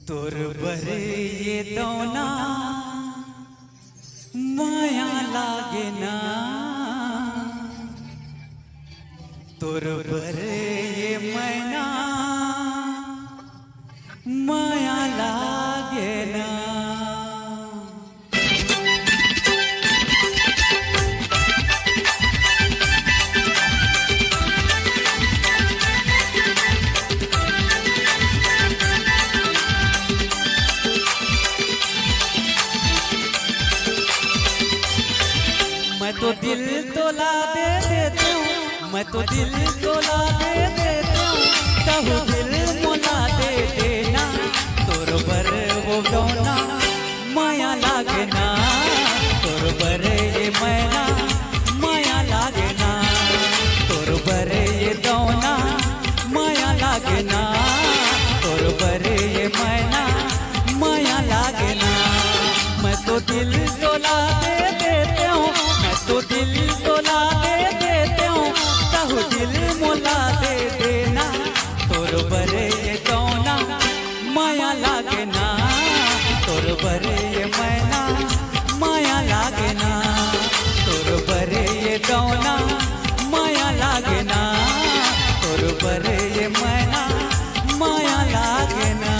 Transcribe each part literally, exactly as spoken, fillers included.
तोर बर ये दौना मया लागे ना, तोर बर ये मैना मया लागे ना। मैं तो दिल तोला दे देता हूँ, मैं तो दिल तोला दे देता हूँ, तहु दिल मोला दे देना। तोर बर वो दौना मया लागे ना, तोर बर ये मैना मया लागे ना, तोर बर ये दौना मया लागे ना, तोर बर ये मैना मया लागे ना। मैं तो दिल तोला दे देता हूँ, मैं तो दिल तोला दे देता हूँ, तहु दिल मोला दे देना। तोर बर ये दौना मया लागे ना, तोर बर ये मैना मया लागे ना, तोर बर ये दौना मया लागे ना, तोर बर ये मैना मया लागे ना।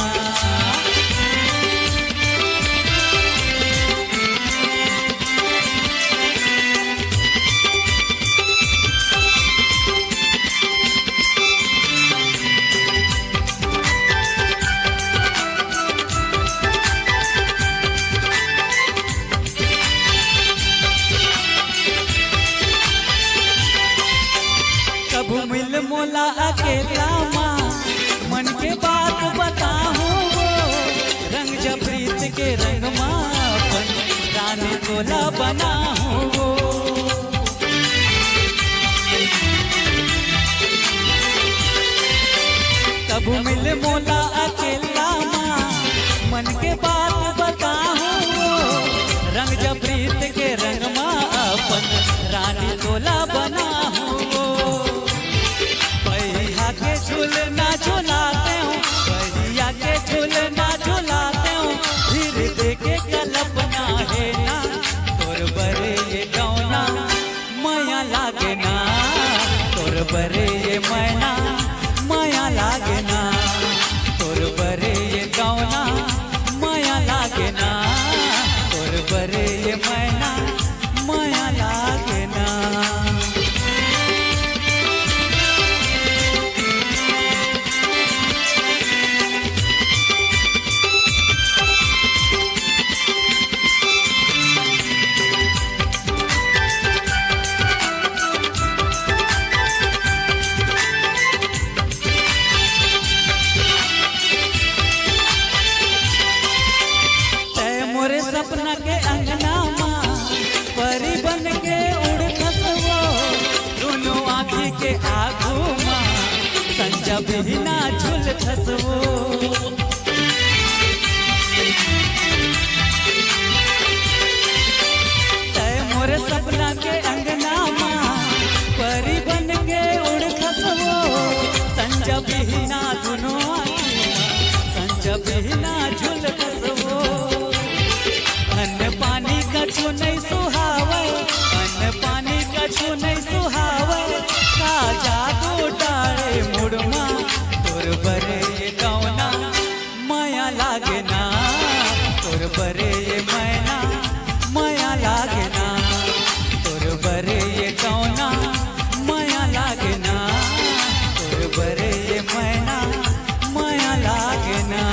कभू मिल मोला अकेला मा, मन के बात बताहूँ वो, रंग जा प्रीत के रंग मा अपन, रानी तोला बनाहूँ वो। कभू मिल मोला अकेला मा, मन के बात बताहूँ वो, रंग जा प्रीत के रंग मा अपन, रानी तोला बनाहूँ वो। बइहा के झुलना झुलाते हूँ, बइहा के झुलना झुलाते हूँ, धीर दे के कल्पना हे ना, तोर बर ये दौना मया लागे ना, तोर बर ये मैना मया लागे ना, तोर बर ये दौना मया लागे ना, तोर बर ये मैना मया लागे ना। तै मोरे सपना के अंगना मा, परी बन के उड़थस वो, दुनों आँखी के आगू मा, संझा बिहना झुलथस वो। तै मोर सपना के अंगना मा, परी बन के उड़थस वो, संझा बिहना दुनों आँखी मा, संझा बिहना झुलथस वो। अन्न पानी कछु नहीं सुहावै, अन्न पानी कछु नहीं सुहावै, का जादू डारे मुड़मा, तोर बर ये दौना मया लागे ना, तोर बर ये मैना मया लागे ना, तोर बर ये दौना मया लागे ना, तोर बर ये मैना मया लागे ना।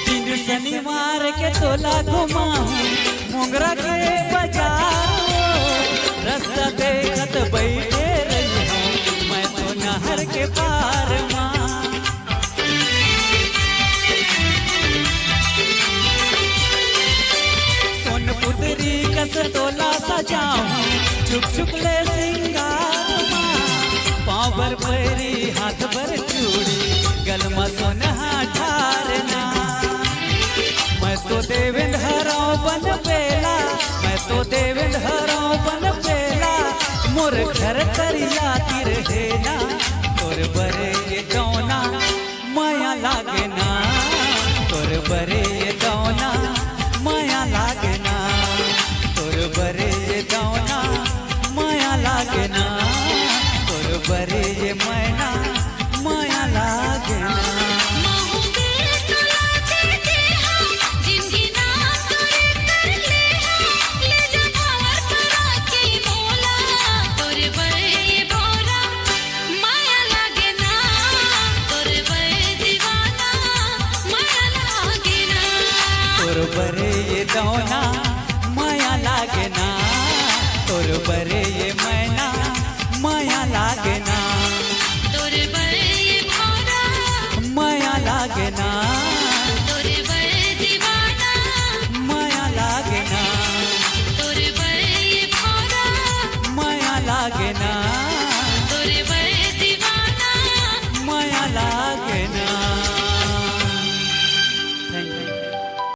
दिन शनिवार के तोला घुमाहूँ मोंगरा के बाजार, रस्ता देखत बइठे रहिहूँ मैं तो नहर के पार मा। सोन पुतरी कस तोला सजाहूँ, बन बेला, मैं तो देवेंद हरौं बन बेला, मोर घर तरिया तीर हे ना, तोर बरे ये दौना मया लागे ना, तोर बरे ये दौना मया लागे ना, तोर बरे ये दौना मया लागे ना, तोर बरे ये मैना मया लागे ना। तोर बरे ये दौना मया लागे ना, तोर बरे ये मैना मया लागे